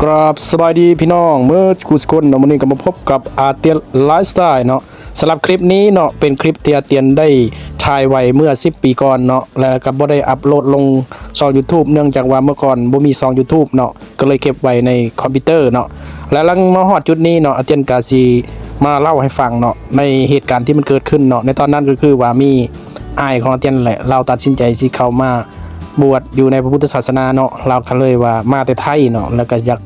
ກາບສະບາຍດີພີ່ນ້ອງເໝິດຄູ່ສຸຄົນເນາະ, ມື້ນີ້ກໍມາພົບກັບອາຕຽນໄລຟ໌ສະໄຕເນາະ. ສຳລັບຄລິບນີ້ເນາະ ເປັນຄລິບທີ່ອາຕຽນໄດ້ຖ່າຍໄວ້ເມື່ອສິບປີກ່ອນເນາະ ແລະກໍບໍ່ໄດ້ອັບໂຫຼດລົງຊ່ອງຢູທູບ ເນື່ອງຈາກວ່າເມື່ອກ່ອນບໍ່ມີຊ່ອງຢູທູບເນາະ ກໍເລີຍເກັບໄວ້ໃນຄອມພິວເຕີເນາະ. ແລະຫຼັງມາຮອດຈຸດນີ້ເນາະ ອາຕຽນກໍຊິມາເລົ່າໃຫ້ຟັງເນາະ ໃນເຫດການທີ່ມັນເກີດຂຶ້ນເນາະ. ໃນຕອນນັ້ນກໍຄືວ່າມີອ້າຍຂອງອາຕຽນແຫຼະ ລາວຕັດສິນໃຈຊິເຂົ້າມາ ບວດຢູ່ໃນພະພຸດທະສາສະໜາເນາະ, ລາວກໍເລີຍວ່າມາແຕ່ໄທເນາະ ແລ້ວກໍຢາກ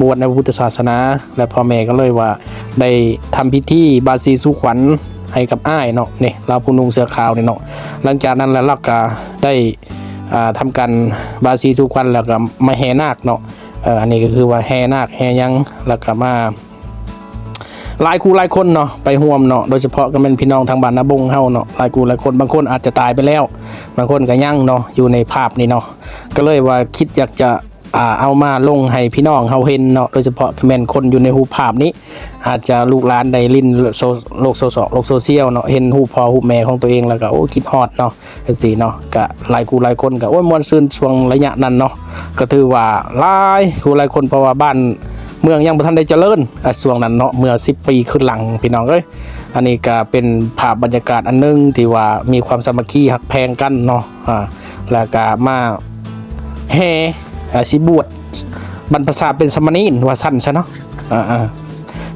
ບວດໃນພະພຸດທະສາສະໜາ ແລະພໍ່ແມ່ກໍເລີຍວ່າໄດ້ທຳພິທີບາສີສູ່ຂວັນໃຫ້ກັບອ້າຍເນາະ. ນີ້ລາວຜູ້ນຸ່ງເສື້ອຂາວນີ້ເນາະ. ຫຼັງຈາກນັ້ນແລ້ວລາວກໍໄດ້ ອ່າ ທຳການບາສີສູ່ຂວັນ ແລ້ວກໍມາແຫ່ນາກເນາະ. ເອີ ອັນນີ້ກໍຄືວ່າແຫ່ນາກແຫ່ຫຍັງ ແລ້ວກໍມາ ຫຼາຍຄູ່ຫຼາຍຄົນເນາະ ໄປຮ່ວມເນາະ, ໂດຍສະເພາະກໍແມ່ນພີ່ນ້ອງທາງບ້ານນາບົງເຮົາເນາະ. ຫຼາຍຄູ່ຫຼາຍຄົນ ບາງຄົນອາດຈະຕາຍໄປແລ້ວ ບາງຄົນກໍຍັງເນາະ ຢູ່ໃນພາບນີ້ເນາະ. ກໍເລີຍວ່າຄິດຢາກຈະ ອ່າ ເອົາມາລົງໃຫ້ພີ່ນ້ອງເຮົາເຫັນເນາະ, ໂດຍສະເພາະກໍແມ່ນຄົນຢູ່ໃນຮູບພາບນີ້ ອາດຈະລູກຫຼານໄດ້ຫຼິ້ນໂຊ ໂລກໂຊຊອກ ໂລກໂຊຊຽວເນາະ, ເຫັນຮູບພໍ່ຮູບແມ່ຂອງຕົວເອງແລ້ວກໍ ໂອ້ ຄິດຮອດເນາະ. ຈັ່ງຊີ້ເນາະ ກະຫຼາຍຄູ່ຫຼາຍຄົນກໍ ໂອ້ຍ ມ່ວນຊື່ນຊ່ວງໄລຍະນັ້ນເນາະ. ກໍຖືວ່າຫຼາຍຄູ່ຫຼາຍຄົນ ເພາະວ່າບ້ານເມືອງຍັງບໍ່ທັນໄດ້ຈະເລີນ ອາ ຊ່ວງນັ້ນເນາະ ເມື່ອສິບປີຄືນຫຼັງ ພີ່ນ້ອງເອີຍ. ອັນນີ້ກໍເປັນພາບບັນຍາກາດອັນໜຶ່ງທີ່ວ່າມີຄວາມສາມັກຄີຮັກແພງກັນເນາະ. ອາ ແລ້ວກໍມາແຫ່ ອາ ຊິບວດບັນພະຊາເປັນສາມະເນນວ່າຊັ້ນຊະເນາະ. ອາ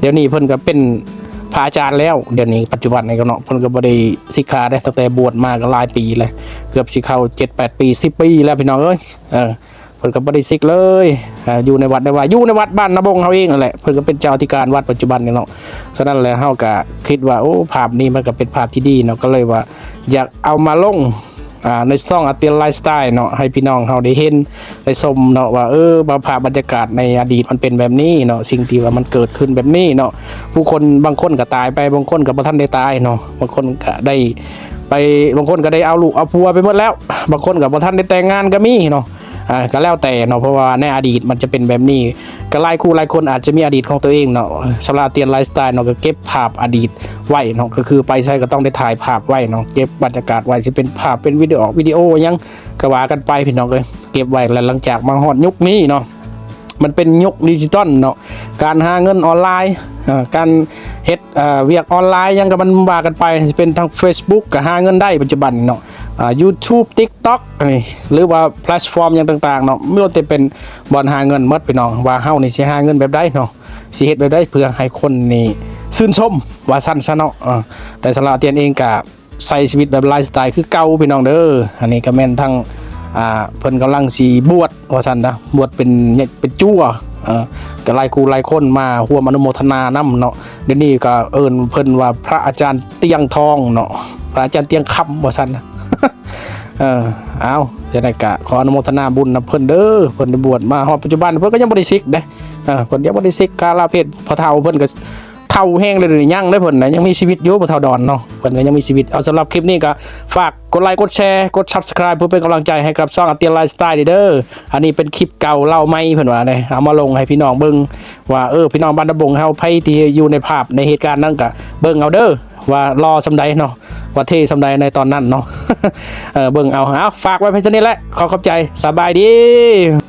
ດຽວນີ້ເພິ່ນກໍເປັນພະອາຈານແລ້ວ ດຽວນີ້ປັດຈຸບັນນີ້ກໍເນາະ, ເພິ່ນກໍບໍ່ໄດ້ສິກຂາເດ້ ຕັ້ງແຕ່ບວດມາກໍຫຼາຍປີແລ້ວ ເກືອບຊິເຂົ້າເຈັດແປດປີ ສິບປີແລ້ວ ພີ່ນ້ອງເອີຍ. ເອີ ເພິ່ນກໍບໍ່ໄດ້ສິກເລີຍ ອາ ຢູ່ໃນວັດ ໄດ້ວ່າຢູ່ໃນວັດບ້ານນາບົງເຮົາເອງນັ້ນແຫຼະ, ເພິ່ນກໍເປັນເຈົ້າອະທິການວັດປັດຈຸບັນນີ້ເນາະ. ສະນັ້ນແລ້ວເຮົາກໍຄິດວ່າ ໂອ້ ພາບນີ້ມັນກໍເປັນພາບທີ່ດີເນາະ, ກໍເລີຍວ່າຢາກເອົາມາລົງ ອາ ໃນຊ່ອງອາຕຽນໄລຟ໌ສະໄຕເນາະ ໃຫ້ພີ່ນ້ອງເຮົາໄດ້ເຫັນໄດ້ຊົມເນາະ ວ່າ ເອີ ວ່າພາບບັນຍາກາດໃນອະດີດມັນເປັນແບບນີ້ເນາະ, ສິ່ງທີ່ວ່າມັນເກີດຂຶ້ນແບບນີ້ເນາະ. ຜູ້ຄົນບາງຄົນກໍຕາຍໄປ ບາງຄົນກໍບໍ່ທັນໄດ້ຕາຍເນາະ, ບາງຄົນກໍໄດ້ໄປ ບາງຄົນກໍໄດ້ເອົາລູກເອົາຜົວໄປໝົດແລ້ວ, ບາງຄົນກໍບໍ່ທັນໄດ້ແຕ່ງງານກໍມີເນາະ. ອາ ກໍແລ້ວແຕ່ເນາະ ເພາະວ່າໃນອະດີດມັນຈະເປັນແບບນີ້ ກໍຫຼາຍຄູ່ຫຼາຍຄົນອາດຈະມີອະດີດຂອງຕົວເອງເນາະ. ສຳລັບອາຕຽນໄລຟ໌ສະໄຕເນາະ ກໍເກັບພາບອະດີດໄວ້ເນາະ, ກໍຄືໄປໃສກໍຕ້ອງໄດ້ຖ່າຍພາບໄວ້ເນາະ, ເກັບບັນຍາກາດໄວ້ ຊິເປັນພາບເປັນວິດີໂອ ວິດີໂອຫຍັງກໍວ່າກັນໄປ ພີ່ນ້ອງເອີຍ. ເກັບໄວ້ ແລ້ວຫຼັງຈາກມາຮອດຍຸກນີ້ເນາະ ມັນເປັນຍຸກດິຈິຕອນເນາະ, ການຫາເງິນອອນລາຍ ເອີ ການເຮັດ ເອີ ວຽກອອນລາຍຫຍັງກໍມັນວ່າກັນໄປ, ຊິເປັນທາງເຟສບຸກກໍຫາເງິນໄດ້ປັດຈຸບັນນີ້ເນາະ, ອາ ຢູທູບ ຕິກຕັອກ ອັນນີ້ ຫຼືວ່າແພລັດຟອມຫຍັງຕ່າງໆເນາະ, ມີແຕ່ເປັນບ່ອນຫາເງິນໝົດ ພີ່ນ້ອງ. ວ່າເຮົານີ້ຊິຫາເງິນແບບໃດເນາະ, ຊິເຮັດແບບໃດເພື່ອໃຫ້ຄົນນີ້ຊື່ນຊົມວ່າຊັ້ນຊະເນາະ. ເອີ ແຕ່ສຳລັບອາຕຽນເອງກໍ ໃຊ້ຊີວິດແບບໄລຟ໌ສະໄຕຄືເກົ່າ ພີ່ນ້ອງເດີ. ອັນນີ້ກໍແມ່ນທັງ ອ່າ ເພິ່ນກຳລັງຊິບວດວ່າຊັ້ນນະ, ບວດເປັນ ເປັນຈົວ ເອີ ກໍຫຼາຍຄູ່ຫຼາຍຄົນມາຮ່ວມອະນຸໂມທະນານຳເນາະ. ດຽວນີ້ກໍເອີ້ນເພິ່ນວ່າພະອາຈານຕຽງທອງເນາະ, ພະອາຈານຕຽງຄຳວ່າຊັ້ນນະ. ເອີ ເອົາ ຈັ່ງໃດກໍຂໍອະນຸໂມທະນາບຸນນຳເພິ່ນເດີ, ເພິ່ນໄດ້ບວດມາຮອດປັດຈຸບັນ ເພິ່ນກໍຍັງບໍ່ໄດ້ສິກເດ້. ເອີ ເພິ່ນຍັງບໍ່ໄດ້ສິກຄາລາເພດ, ພໍ່ເຖົ້າເພິ່ນກໍ ເຖົ້າແຮງເລີຍເດ ຍັງເດ້ເພິ່ນນະ, ຍັງມີຊີວິດຢູ່ ພໍ່ເຖົ້າດອນເນາະ, ເພິ່ນກໍຍັງມີຊີວິດ. ເອົາ ສຳລັບຄລິບນີ້ກໍຝາກກົດໄລ ກົດແຊ ກົດຊັບສະໄຄຣບ ເພື່ອເປັນກຳລັງໃຈໃຫ້ກັບຊ່ອງອາຕຽນໄລຟ໌ສະໄຕເດີ. ອັນນີ້ເປັນຄລິບເກົ່າເລົ່າໃໝ່ ເພິ່ນວ່າເດ້, ເອົາມາລົງໃຫ້ພີ່ນ້ອງເບິ່ງວ່າ ເອີ ພີ່ນ້ອງບ້ານນາບົງເຮົາ ໃຜທີ່ຢູ່ໃນພາບໃນເຫດການນັ້ນກໍເບິ່ງເອົາເດີ ວ່າຫຼໍ່ສ່ຳໃດເນາະ, ວ່າເທ່ສ່ຳໃດໃນຕອນນັ້ນເນາະ. ເອີ ເບິ່ງເອົາ. ເອົາ ຝາກໄວ້ພຽງເທົ່ານີ້ແຫຼະ, ຂໍຂອບໃຈ, ສະບາຍດີ.